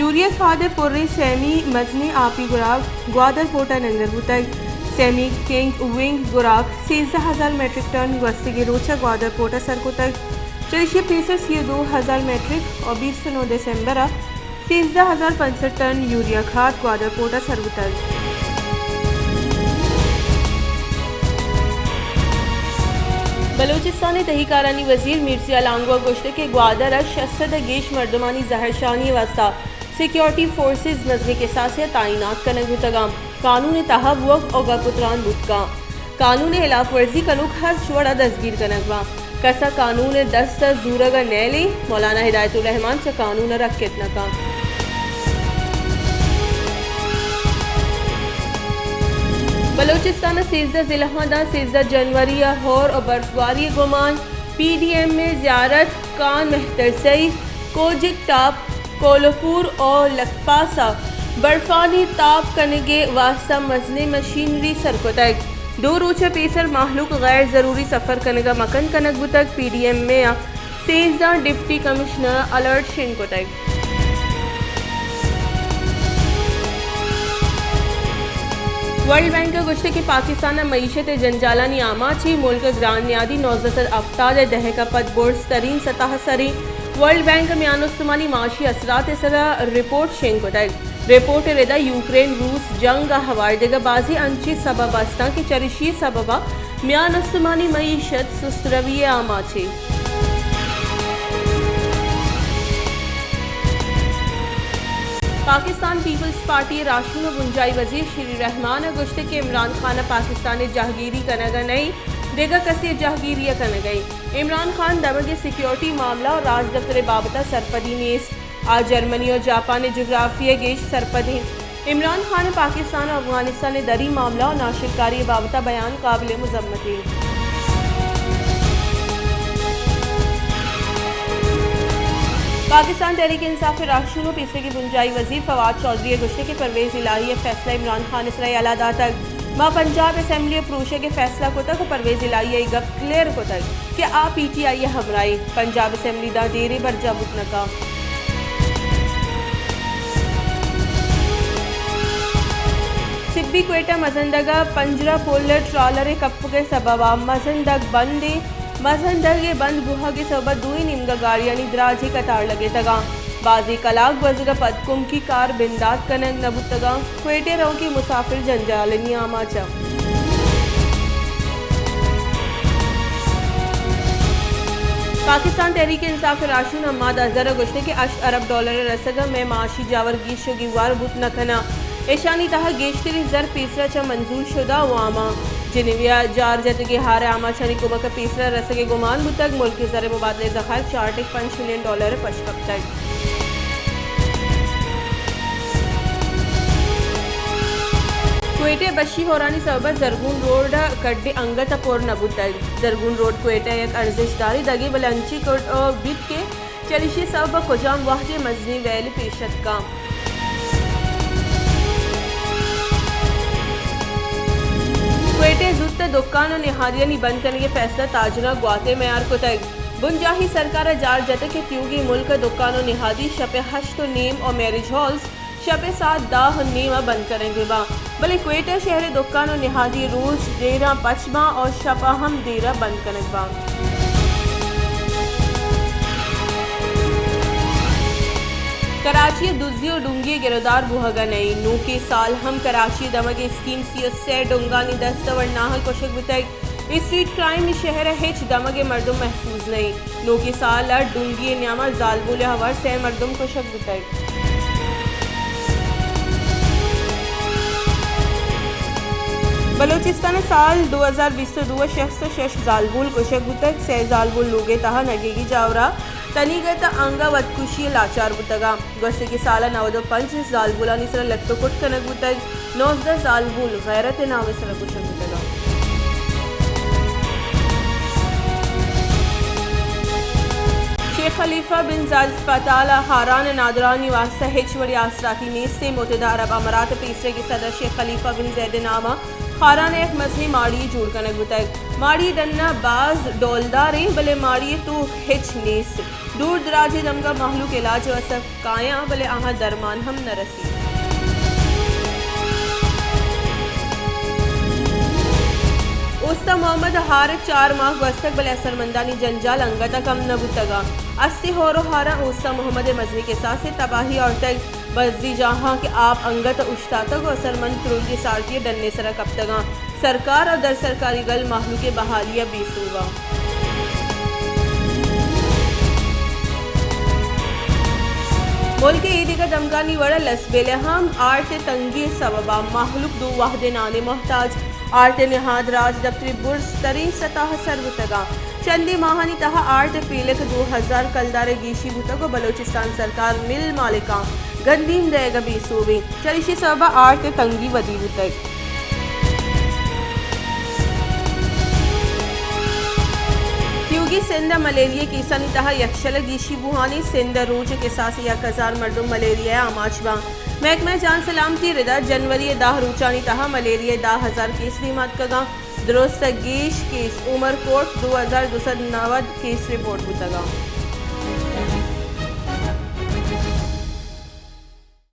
یوریا کھاد ءِ پریں سیمی مزنیں آپی گراک گوادر پورٹ ءَ ننگر بوتگ۔ سیمی کنگ ونگ گراک سیزدہ ہزار میٹرک ٹن گوستگیں روچ ءَ گوادر پورٹ ءَ سر کتگ۔ چریشی ءَ پیسر سی ءُ دو ہزار میٹرک ءُ بیست ءُ نو دسمبر ءَ سیزدہ ہزار پنچ سد ٹن یوریا کھاد گوادر پورٹ ءَ سر بوتگ۔ بلوچستان ءِ تہی کارانی وزیر میرزیا لانگو ءَ گوشتگ کہ گوادر ءَ شش سد ءَ گیش مردمانی زہرشانی ءِ واستہ سیکیورٹی فورسز مزنیں کساسے ءَ تعینات کنگ بوتگ انت۔ قانون ءِ تہا بوگ ءُ گپ ءُ تران بوت کنت۔ قانون ءِ ہلاف ورزی کنوک ہرچ وڑ ءَ دزگیر کنگ باں۔ کس ءَ قانون ءِ دست ءَ زورگ ءَ نیلیں، مولانا ہدایت الرحمان چہ قانون ءَ رکت نہ کنت۔ بلوچستان ءِ سیزدہ ضلعاں داں سیزدہ جنوری ءَ ہور ءُ برفباری ءِ گمان، پی ڈی ایم اے، زیارت، کان مہترسئی، کوجک ٹاپ، کولپور ءُ لکپاس ءَ برفانی تاب کنگ ءِ واستہ مزنیں مشینری سر کتگ۔ دو روچ ءَ پیسر مہلوک غیر ضروری سفر کنگ ءَ مکن کنگ بوتگ۔ پی ڈی ایم اے ءَ سیزدہ ڈپٹی کمشنر الرٹ شنگ کتگ۔ ورلڈ بینک ءَ گوشتگ کہ پاکستان ءِ معیشت ءِ جنجالانی آماچ ایں، ملک ءِ گران نیادی نوزدہ سد ہفتاد ءِ دہک ءَ پد برز ترین سطح ءَ سر ایں۔ ورلڈ بینک ءَ میان استمانی معاشی اثرات ءِ سرا رپورٹ شنگ کتگ۔ رپورٹ ءِ ردا یوکرین روس جنگ ءَ ہوار دگہ بازیں انچیں سبب استاں کہ چریشی ءِ سبب ءَ میان استمانی معیشت سست روی ءِ آماچ ایں۔ پاکستان پیپلز پارٹی ءِ راہشون ءُ بنجاہی وزیر شری رحمان ءَ گوشتگ کہ عمران خان ءَ پاکستان ءِ جہگیری کنگ ءَ نہ ایں، دگہ کسے ءِ جہگیری ءَ کنگ ءَ ایں۔ عمران خان دمگ ءِ سیکیورٹی معاملہ ءُ راجدپتر ءِ بابت ءَ سرپدی نیست۔ آ جرمنی ءُ جاپان ءِ جغرافی ءَ گیش سرپد ایں۔ عمران خان ءِ پاکستان ءُ افغانستان ءِ دری معاملہ ءُ ناشرکاری ءِ بابت ءَ بیان قابل مذمت ایں۔ پاکستان تحریک انصاف ءِ راہشون ءُ پیسریگیں بنجاہی وزیر فواد چوہدری ءَ گوشتگ کہ پرویز الہی ءِ فیصلہ عمران خان ءِ سرا یلہ داتگ۔ ما پنجاب اسمبلی ءَ پروشگ ءِ فیصلہ کتگ ءُ پرویز الہی ءَ اے گپ کلیئر کتگ کہ آ پی ٹی آئی ءِ ہمراہ ایں۔ پنجاب اسمبلی داں دیرے برجاہ بوت نہ کنت۔ سبی کوئٹہ مزندگ ءَ پنجرہ پل ءِ ٹرالر ءِ کپگ ءِ سبب ءَ مزندگ بند ایں۔ مزندگ ءِ بند بوہگ ءِ سبب ءَ دوئیں نیمگ ءَ گاڑیانی دراجیں قطار لگتگ انت۔ بازیں کلاک گوزگ ءَ پد کمکی کار بندات کنگ نہ بوتگ انت۔ کوئٹہ ءَ روگی مسافر جنجالانی آماچ انت۔ پاکستان تحریک انصاف ءِ راہشون حماد اظہر ءَ گوشتگ کہ ہشت ارب ڈالر ءِ رسگ ءَ مئے معاشی جاور گیش ءُ گیوار بوت نہ کناں۔ ایشانی تہا گیشتریں زر پیسرا چہ منظور شدہ عوام ءَ جنیوا ءَ جار جتگیں ہار ءِ آماچانی کمک ءَ پیسرا رسگ ءِ گمان بوتگ۔ ملک ءِ زر ءِ مبادلہ ءِ ذخائر چار ٹک پنچ ملین ڈالر ءَ پش کپتگ۔ کوئٹہ ءَ بشی ہورانی سبب ءَ زرگون روڈ ءِ کڈ ءِ انگت ءَ پر نہ بوتگ۔ زرگون روڈ کوئٹہ ءِ یک ارزشت داریں دگے بلے انچیں کڈ ءَ بیت کہ چریشی ءِ سبب ءَ کجام وہدے مزنیں ویل پیش اتکاں۔ کوئٹہ ءَ زوت ءَ دکان ءُ نہادیانی بند کنگ ءِ فیصلہ تاجراں گوات ءِ میار کتگ۔ بنجاہی سرکار ءَ جار جتگ کہ تیوگیں ملک ءِ دکان ءُ نہادی شپ ءِ ہشت ءُ نیم ءُ میرج ہالز شپ ءِ ساعت دہ ءُ نیم ءَ بند کنگ بہ باں، بلے کوئٹہ شہر ءِ دکان ءُ نہادی روچ دیراں پچ باں ءُ شپ ءَ ہم دیرا بند کنگ باں۔ کراچی ءَ دزی ءُ ڈنگی ءِ گرودار بوہگ ءَ نہ ایں۔ نوکیں سال ہم کراچی ءِ دمگ ءِ اسکیم سی ءُ سے ڈنگانی دست ءَ ورناہگ کشگ بوتگ۔ اسٹریٹ کرائم ءِ شہر ءِ ہچ دمگ ءِ مردم محفوظ نہ ایں۔ نوکیں سال ءَ ڈنگی ءِ نیام ءَ زالبول ءِ ہوار سئے مردم کشگ بوتگ۔ بلوچستان ءَ سال دو ہزار بیست ءُ دو ءَ شش سد ءُ شش زالبول کشگ بوتگ، سئے زالبول لوگ ءِ تہا نگیگی جاور ءَ تنیگت ءُ انگہ وتکشی ءَ لاچار بوتگ انت۔ گوستگیں سال ءَ نود ءُ پنچ زالبولانی سرا لٹ ءُ کٹ کنگ بوتگ، نوزدہ زالبول غیرت ءِ نام ءِ سرا کشگ بوتگ انت۔ شیخ خلیفہ بن زاید اسپتال ءَ ہاران ءِ نادراہانی واستہ ہچ وڑیں آسراتی نیست ایں۔ متحدہ عرب امارات ءِ پیسریگیں صدر شیخ خلیفہ بن زاید ءِ نام ءَ خاران ءَ یک مزنیں ماڑی جوڑ کنگ بوتگ۔ ماڑی ڈن ءَ باز ڈولدار ایں، بلے ماڑی ءِ توک ہچ نیست۔ دور دراجیں دمگاں مہلوک علاج ءِ واستہ کایاں، بلے آہاں درمان ہم نہ رسیت۔ اوستہ محمد ءَ ہار ءَ چار ماہ گوستگ، بلے اثرمندانی جنجال انگت ءَ کم نہ بوتگ اَنت۔ استی ہور ءُ ہاراں اوستہ محمد ءِ مزنیں کساسے تباہی آورتگ۔ بزی جاہاں کہ آپ انگت ءَ اوشتاتگ ءُ اثرمند ترندی سارتی ءِ ڈن ءِ سرا کپتگ اَنت۔ سرکار ءُ در سرکاری گل مہلوک ءِ بحالی ءَ بے سوب اَنت۔ ملک ءِ اے دگہ دمگانی وڑ ءَ لسبیلہ ہم آرت ءِ تنگی ءِ سبب ءَ مہلوک دو وہدے نان ءِ محتاج۔ آرت ءِ نہاد راجدپتری برز تریں سطح ءَ سر بوتگ اَنت۔ چندے ماہانی تہا آرت ءِ پیلک دو ہزار کلدار ءِ گیشی بوتگ ءُ بلوچستان سرکار مل مالکاں گندیم دئیگ ءَ بے سوب اِنت۔ چریشی سبب ءَ آرت ءِ تنگی ودی بوتگ۔ تیوگیں سندھ ءَ ملیریا ءِ کیسانی تہا یکشل ءَ گیشی بوہان اِنت۔ سندھ ءَ روچ ءِ کساس ءَ یک ہزار مردم ملیریا ءَ آماچ باں۔ محکمہ جان سلامتی ءِ ردا جنوری ءِ دہ روچانی تہا ملیریا ءِ دہ ہزار کیس دیما اتکگ اَنت۔ درست ءَ گیش کیس عمر کوٹ، دو ہزار دو سد نود کیس رپورٹ بوتگ اَنت۔